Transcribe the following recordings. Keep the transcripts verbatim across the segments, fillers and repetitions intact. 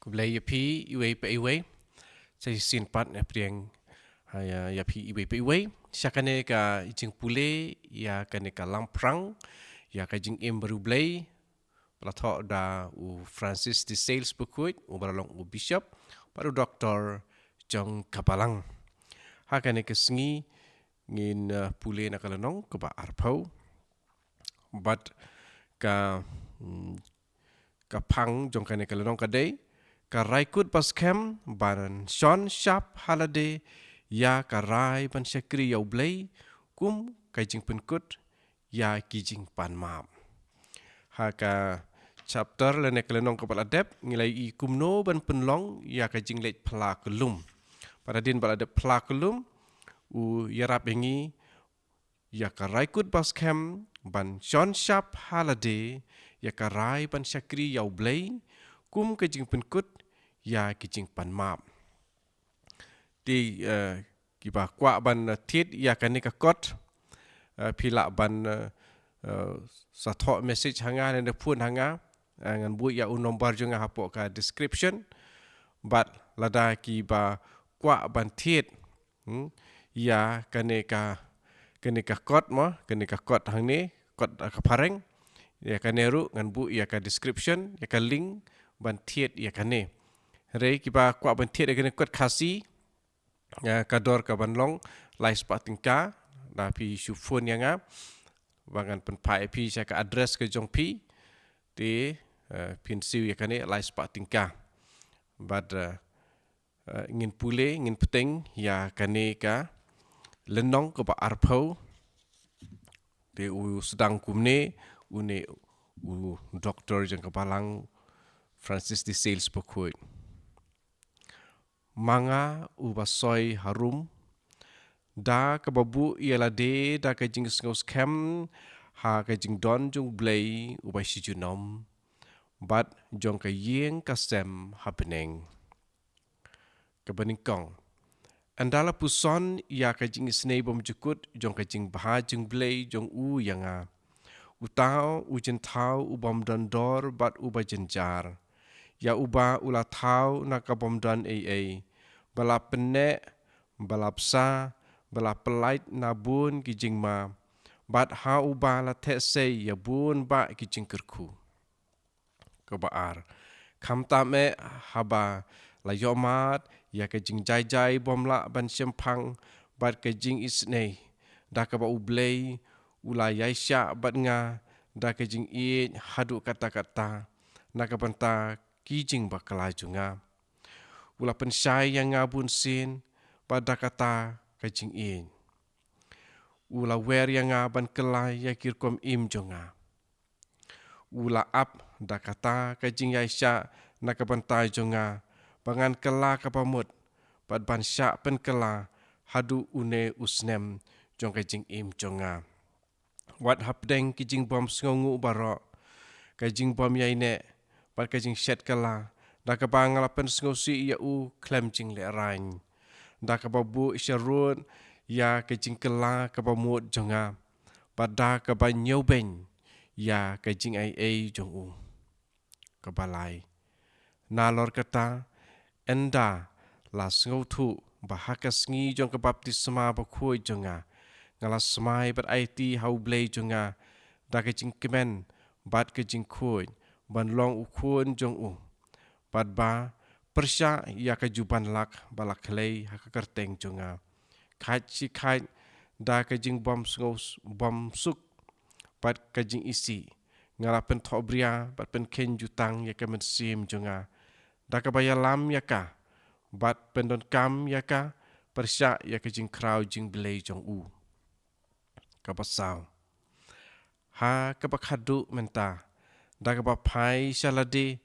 Khublei ïa phi iwei pa iwei. Sa shisien pat nga pdiang, ha, ïa, ïa phi iwei pa iwei sha kane ka jingpule ïa kane ka lamphrang ïa ka jingim bariewblei, ba la thoh da u Francis de Sales Bakhuid, uba la long u Bishop, bad u Doktor jong ka Balang. Ha kane ka sngi ngin, eh, pule na ka lynnong kaba arphew. Bad ka, mm, ka phang jong kane ka lynnong ka dei: Ka rai kut ba skhem ban shon shap ha lade ïa ka rai ban shakri ïa U Blei, kum ka jingpynkut ïa ki jingpanmap. Ha ka chapter lane ka lynnong kaba la dep, ngi la ïohi kumno ban pynlong ïa ka jingleit phylla kyllum. Bad hadien ba la dep phylla kyllum, u ïarap ïa ngi ïa ka rai kut ba skhem ban shon shap ha lade ïa ka rai ban shakri ïa U Blei, kum ka jingpynkut ïa ki jingpanmap. Te, eh, kiba kwah ban, eh, thied ïa kane ka kot, eh, phi lah ban, eh, eh, sa thoh message ha nga, ne phone ha nga, eh, ngan buh ïa u number jong nga hapoh ka description. Bad lada kiba kwah ban thied, hmm, ïa kane ka, kane ka kot mo, kane ka kot hangne, kot, eh, ka phareng, ïa kane ruh ngan buh ïa ka description, ïa ka link ban thied ïa kane. Hynrei kiba kwah ban thied ïa kane kot Khasi, eh, ka dor ka ban long lai spah tyngka. Da phi shu phone ïa nga, ba ngan pynphai ïa phi sha ka address ka jong phi. Te, eh, phin siew ïa kane lai spah tyngka. Bad, eh, eh, ngin pule, ngin bteng ïa kane ka lynnong kaba arphew. Te u sdang kumne, une u Doktor jong ka Balang, Francis de Sales Bakhuid. Ma nga uba soi harum, da kaba buh ïa lade da ka jingsngewskhem ha ka jingdon jong U Blei uba shi junom, bad jong ka ïing ka sem ha bneng. Kaba nyngkong. Ynda la puson ïa ka jingisynei bymjukut jong ka jingbha jong U Blei jong u ïa nga, uta u jingthaw u bym don dor bad uba jynjar, ïa uba u la thaw na ka bym don ei ei, ba la pynneh, ba la bsa, ba la pyllait na bun ki jingma, bad ha uba la theh sei ïa bun bah ki jingkyrkhu. Kaba ar. Khamtam eh haba la ïohmad ïa ka jingjai jai bym lah ban shemphang bad ka jingisynei, da kaba U Blei u la ïaishah bad nga da ka jingïeit haduh katta katta, na ka bynta ki jingbakla jong nga. U la pynshai ïa nga bunsien bad da kata ka jingïeit. U la wer ïa nga ban kylla ïa ki rukom im jong nga. U la ap da kata ka jingïaishah na ka bynta jong nga, ba ngan kylla kaba mut, bad ban shah pynkylla haduh une u snem jong ka jingim jong nga. Wat hapdeng ki jingbym sngewnguh baroh, ka jingbym ïaineh, bad ka jingshet kylla, da kaba nga la pynsngewsih ïa u khlem jinglehrain, da kaba buh sharud ïa ka jingkylla kaba mut jong nga, bad da kaba ñiewbeiñ ïa ka jingaiei jong u. Kaba lai. Nalor kata, ynda la sngewthuh ba ha ka sngi jong ka baptisma bakhuid jong nga, nga la smai bad aiti ha U Blei jong nga da ka jingkmen bad ka jingkhuid ban long u khun jong u, bad ba pyrshah ïa ka juban lak ba la khlei ha ka kyrteng jong nga, khait shi khait da ka jingbym sngew s-, bym suk bad ka jingisih, nga la pynthohbria bad pynkheiñ jutang ïa ka mynsiem jong nga, da kaba ïalam ïa ka bad pyndonkam ïa ka pyrshah ïa ka jingkhraw jingblei jong u. Kaba saw. Ha kaba khadduh mynta, da kaba phai sha lade,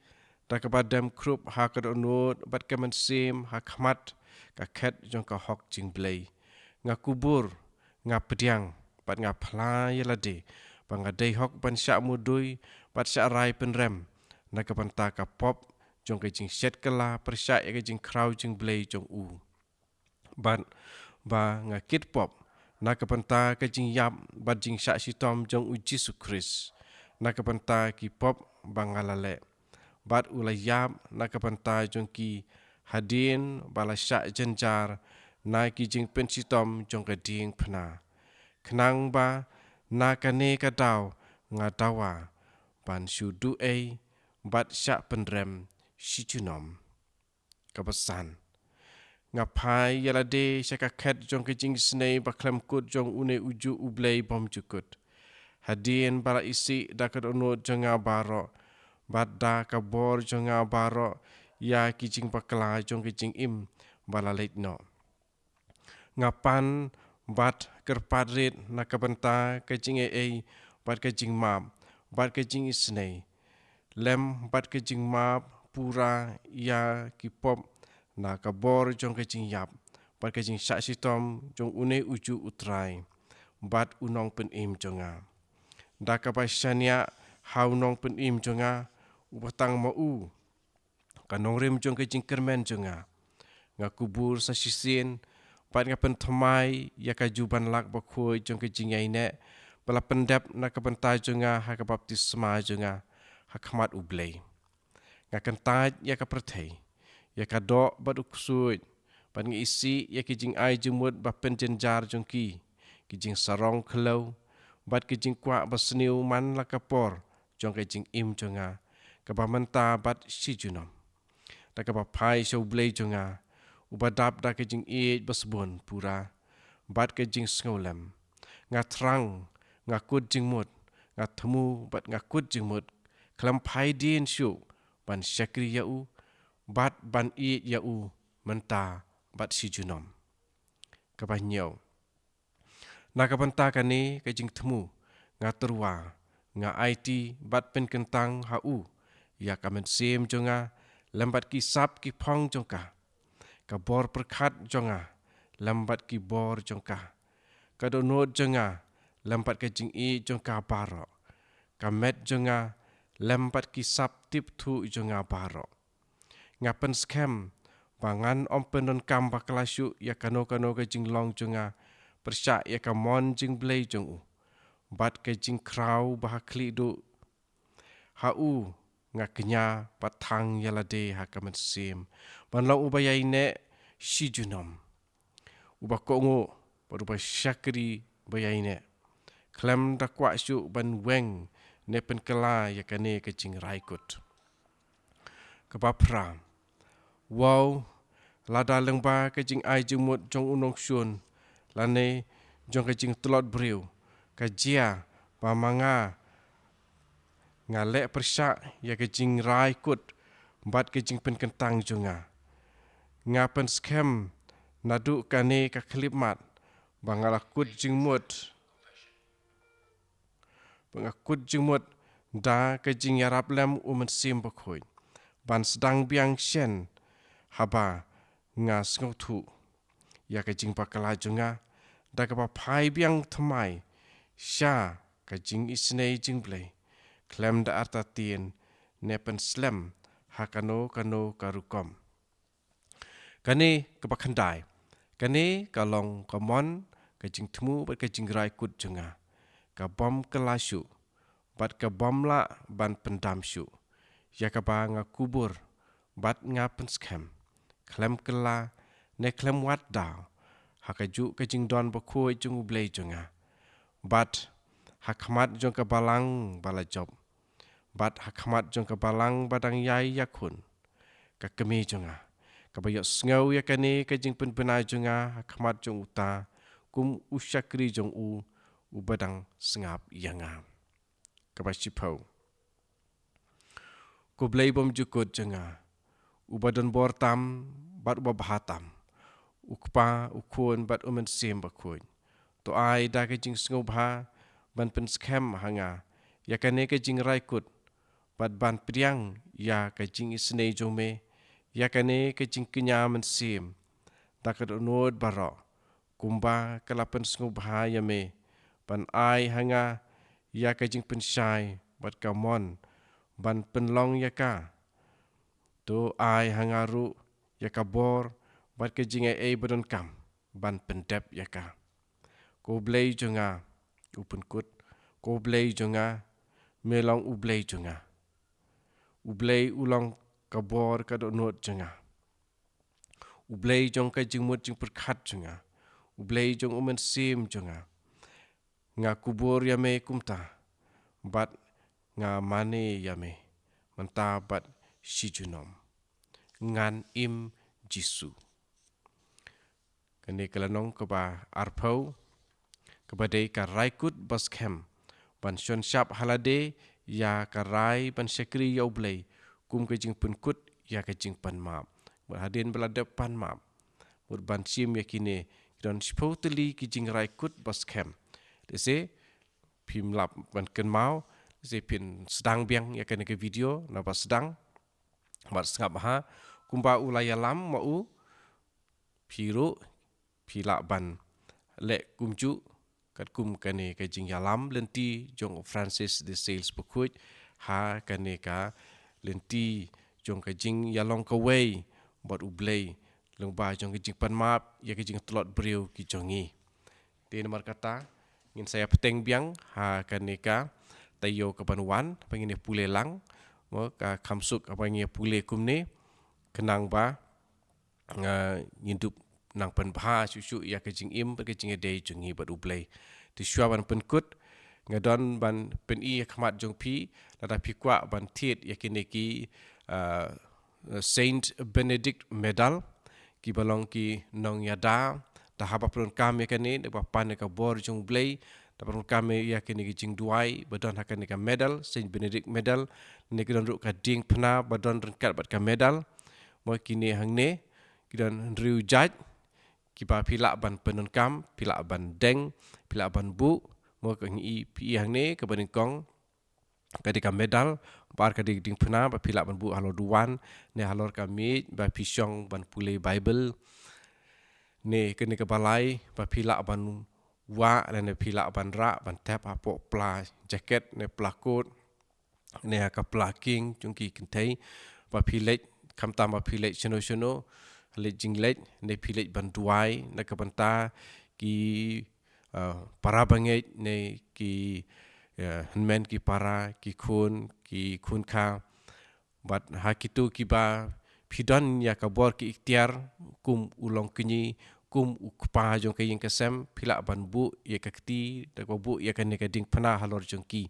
da kaba dem khrup ha ka dohnud bad ka mynsiem ha khmat ka khet jong ka hok jingblei, nga kubur, nga pdiang, bad nga phla ïa lade ba nga dei hok ban shah mudui bad shah rai pynrem na ka bynta ka pop jong ka jingshet kylla pyrshah ïa ka jingkhraw jingblei jong u, bad ba nga kit pop na ka bynta ka jingïap bad jingshah shitom jong U Jisu Khrist, na ka bynta ki pop ba nga la leh, bad u la ïap na ka bynta jong ki, hadien ba la shah jynjar na ki jingpynshitom jong ka diengphna, khnang ba na kane ka daw nga dawa ban shu duh ei bad shah pynrem shi junom. Kaba san. Nga phai ïa lade sha ka khet jong ka jingisynei ba khlem kut jong une ujuh U Blei bymjukut, hadien ba la isih da ka dohnud jong nga baroh, bad da ka bor jong nga baroh, ïa ki jingbakla jong ka jingim ba la leit noh. Nga pan bad kyrpad rit na ka bynta ka jingaiei bad ka jingmap bad ka jingisynei, lem bad ka jingmap pura ïa ki pop, na ka bor jong ka jingïap bad ka jingshah shitom jong une ujuh U Trai bad U Nongpynim jong nga. Da kaba shaniah ha U Nongpynim jong nga, uba tang ma u ka nongrim jong ka jingkyrmen jong nga, nga kubur sa shisien, bad nga pynthymmai ïa ka jubanlak bakhuid jong ka jingïaineh ba la pyndep na ka bynta jong nga ha ka baptisma jong nga ha khmat U Blei. Nga kyntait ïa ka pyrthei, ïa ka doh bad u ksuid, bad nga isih ïa ki jingai jingmut ba pynjynjar jong ki, ki jingsarong khlaw, bad ki jingkwah basniew man la ka por jong ka jingim jong nga, kaba mynta bad shi junom. Da kaba phai sha U Blei jong nga, uba dap da ka jingïeit basbun pura bad ka jingsngewlem, nga thrang, nga kut jingmut, nga thmu bad nga kut jingmut, khlem phai dien shuh, ban shakri ïa u bad ban ïeit ïa u mynta bad shi junom. Kaba hynñiew. Na ka bynta kane ka jingthmu, nga tyrwa, nga aiti bad pynkyntang ha u ïa ka mynsiem jong nga lem bad ki sap ki phong jong ka, ka bor pyrkhat jong nga lem bad ki bor jong ka, ka dohnud jong nga lem bad ka jingïeit jong ka baroh, ka met jong nga lem bad ki sap tip thuh jong nga baroh. Nga pynskhem ba ngan ym pyndonkam bakla shuh ïa kano kano ka jinglong jong nga pyrshah ïa ka mon jingblei jong u, bad ka jingkhraw ba ha khlieh duh. Ha u nga kñia bad thang ïa lade ha ka mynsiem, ban long uba ïaineh shi junom, uba kohnguh bad uba shakri ba ïaineh, khlem da kwah shuh ban weng ne pynkylla ïa kane ka jingrai kut. Kaba phra. Wow, lada lyngba ka jingai jingmut jong u nongshun, lane jong ka jingtlot briew, ka jia ba ma nga nga leh pyrshah ïa ka jingrai kut bad ka jingpynkyntang jong nga, nga pynskhem naduh kane ka khyllipmat ba nga la kut jingmut, ba nga kut jingmut da ka jingïarap lem u Mynsiem Bakhuid, ban sdang biang shen haba nga sngewthuh ïa ka jingbakla jong nga, da kaba phai biang thymmai sha ka jingisynei jingblei, khlem da artatien ne pynslem ha kano kano ka rukom. Kane kaba khyndai. Kane ka long ka mon, ka jingthmu bad ka jingrai kut jong nga, ka bym kylla shuh bad ka bym lah ban pyndam shuh, ïa kaba nga kubur bad nga pynskhem, khlem kylla ne khlem wad daw, ha kajuh ka jingdon bakhuid jong U Blei jong nga, bad ha khmat jong ka balang ba la jop, bad ha khmat jong ka balang ba dang ïai ïakhun, ka kmie jong nga, kaba ïohsngew ïa kane ka jingpynbna jong nga ha khmat jong uta kum u shakri jong u uba dang sngap ïa nga. Kaba shiphew. Ko Blei bymjukut jong nga, uba don bor tam bad uba bha tam, u Kpa, u Khun bad u Mynsiem Bakhuid, to ai da ka jingsngewbha ban pynskhem ha nga ïa kane ka jingrai kut, bad ban pdiang ïa ka jingisynei jong me, ïa kane ka jingkñia mynsiem, da ka dohnud baroh, kumba ka la pynsngewbha ïa me, ban ai ha nga ïa ka jingpynshai bad ka mon ban pynlong ïa ka. To ai ha nga ruh ïa ka bor bad ka jingaiei badonkam ban pyndep ïa ka. Ko Blei jong nga, u pynkut, ko Blei jong nga, me long U Blei jong nga. U Blei u long ka bor ka dohnud jong nga. U Blei jong ka jingmut jingpyrkhat jong nga. U Blei jong u mynsiem jong nga. Nga kubur ïa me kumta, bad nga mane ïa me mynta bad shi junom. Ngan im Jisu. Kane ka lynnong kaba arphew, kaba dei ka rai kut ba skhem ban shon shap ha lade ïa ka rai ban shakri ïa U Blei kum ka jingpynkut ïa ka jingpanmap. Mut hadien ba la dep panmap, mut ban shim ïa kine, ki don shiphew tylli ki jingrai kut ba skhem. Lehse phim lah ban kynmaw, lehse phin sdang biang ïa kane ka video naba sdang. Bad sngap ha kumba u la ïalam ma u, phi ruh phi lah ban leh kumjuh katkum kane ka jingïalam lynti jong u Francis de Sales Bakhuid ha kane ka lynti jong ka jingïalong kawei bad U Blei lyngba jong ka jingpanmap ïa ka jingtlot briew ki jong ngi. Te namar kata ngin sa ïa bteng biang ha kane ka taïew kaban wan ba ngin ïa pule lang, mo, ka kham suk ba ngin ïa pule kumne, khnang ba, ah, ngin dup nang pynbha shuh shuh ïa ka jingim bad ka jingïadei jong ngi bad U Blei. Te shuwa ban pynkut, nga don ban pyni ha khmat jong phi, lada phi kwah ban thied ïa kine ki, ah, Saint Benedict Medal, kiba long ki nongïada, da haba pyndonkam ïa kane, da ba pan ïa ka bor jong U Blei, da pyndonkam ïa kine ki jingduwai ba don ha kane ka medal, Saint Benedict Medal, ne ki don ruh ka diengphna ba don ryngkat bad ka medal. Mo, kine hangne ki don hynriew jait, kiba phi lah ban pyndonkam, phi lah ban deng, phi lah ban buh. Mo, ka ngi i, phi i hangne kaba nyngkong ka dei ka medal, ba ar ka dei diengphna ba phi lah ban buh halor duwan, ne halor ka miej ba phi shong ban pule Baibl, ne kane kaba lai ba phi lah ban wah, lane phi lah ban rah ban thep hapoh pla jaket ne pla kot, ne ha ka pla kieng jong ki kynthei, ba phi leit, khamtam ba phi leit shano shano, leit jingleit, ne phi leit ban duwai na ka bynta ki, ah, para bangeit, ne ki, ah, hynmen ki para, ki khun, ki khun kha. Bad ha kito kiba phi don ïa ka bor ki iktiar, kum u longkñi, kum u kpa jong ka ïing ka sem, phi lah ban buh ïa ka kti, da kaba buh ïa kane ka diengphna halor jong ki.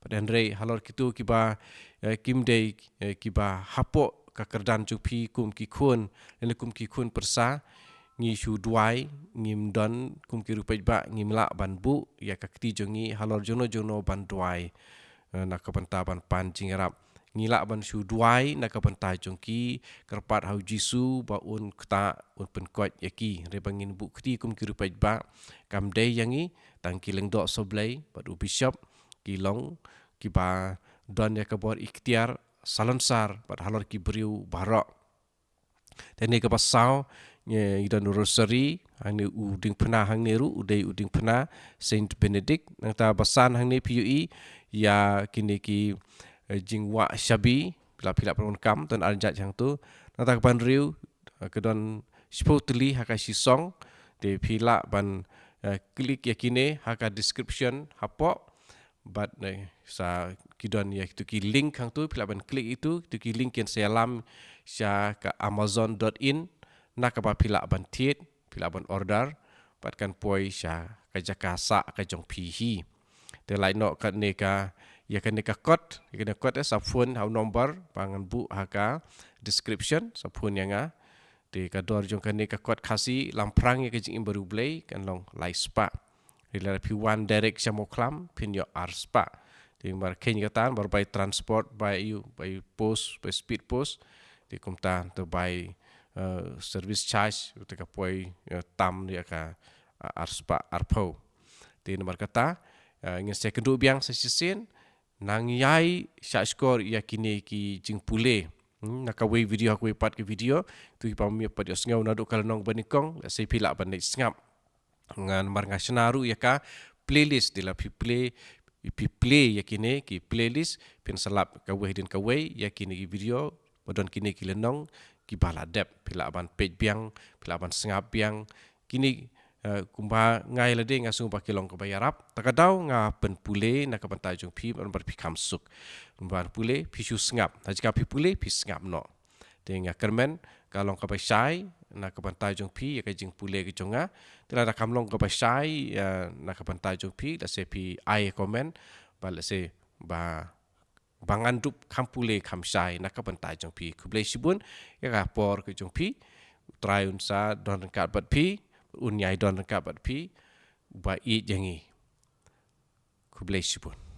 Bad hynrei halor kito kiba, eh, kim dei, eh, kiba hapoh ka kyrdan jong phi kum ki khun, lane kum ki khun pyrsa, ngi shu duwai, ngim don kum ki riewpaidbah, ngim lah ban buh ïa ka kti jong ngi halor jongno jongno ban duwai, eh, na ka bynta ban pan jingïarap. Ngi lah ban shu duwai na ka bynta jong ki, kyrpad ha U Jisu ba un ktah, un pynkoit ïa ki. Hynrei ba ngin buh kti kum ki riewpaidbah, kam dei ïa ngi, tang ki lyngdoh sohblei bad u bishop ki long kiba don ïa ka bor iktiar salonsar bad halor ki briew baroh. Te ne kaba saw, ngi don u rosary, hangne u diengphna hangne ruh, u dei u diengphna Saint Benedict. Nangta ba san hangne phi ïohi ïa kine ki, eh, jingwah shabi, phi lah, phi lah pyndonkam, don ar jait hangto. Nangta kaban hynriew, eh, ka don shiphew tylli ha ka shisong, te phi lah ban, eh, click ïa kine ha ka description hapoh. Bad, eh, sa ki don ïa kito ki link hangto, phi lah ban click ïa kito, kito ki link kin sa ïalam sha ka amazon dot in, na kaba phi lah ban thied, phi lah ban order, bad kan poi sha ka jaka sah ka jong phi hi. Te lait noh kane ka, ïa kane ka kot, ïa kane ka kot, eh, sa phone ha u number ba ngan buh ha ka description, sa phone ïa nga. Te ka dor jong kane ka kot Khasi lamphrang ïa ka jingim bariewblei kan long lai spah. Hynrei lada phi wan direct sha Mawkhlam, phin ïoh ar spah. Te namar kheiñ kata namar bai transport, bai ïoh, bai post, bai speed post. Te kumta te bai, eh, service charge, te ka poi, eh, tam ïa ka, eh, ar spah arphew. Te namar kata, eh, ngin sa ïakynduh biang sa shisien, nang ïai shahshkor ïa kine ki jingpule. Hmm, na kawei video ha kawei pat ka video, to kiba ym pat ïohsngew naduh ka lynnong banyngkong, lehse phi lah ban leit sngap. Ngan, namar nga shna ruh ïa ka playlist, te lada phi play, phi play ïa kine ki playlist, phin sa lap kawei hadien kawei ïa kine ki video, ba don kine ki lynnong kiba la dep, phi lah ban peit biang, phi lah ban sngap biang, kine Uh, kumba nga ïa lade nga sngew ba ki long kaba ïarap. Ta ka daw nga pynpule na ka bynta jong phi, ban bar phi kham suk. Ban pule, phi shu sngap. Ha jaka phi pule, phi sngap noh. Te nga kyrmen, ka long kaba shai na ka bynta jong phi ïa ka jingpule ka jong nga. Te lada kam long kaba shai, uh, na ka bynta jong phi, lehse phi ai comment, ba lehse ba ba ngan dup kham pule kham shai na ka bynta jong phi. Khublei shibun ïa ka por ka jong phi. U Trai un sa don ryngkat bad phi, un ïai don ryngkat bad phi, ba ïeit ïa ngi. Khublei shibun.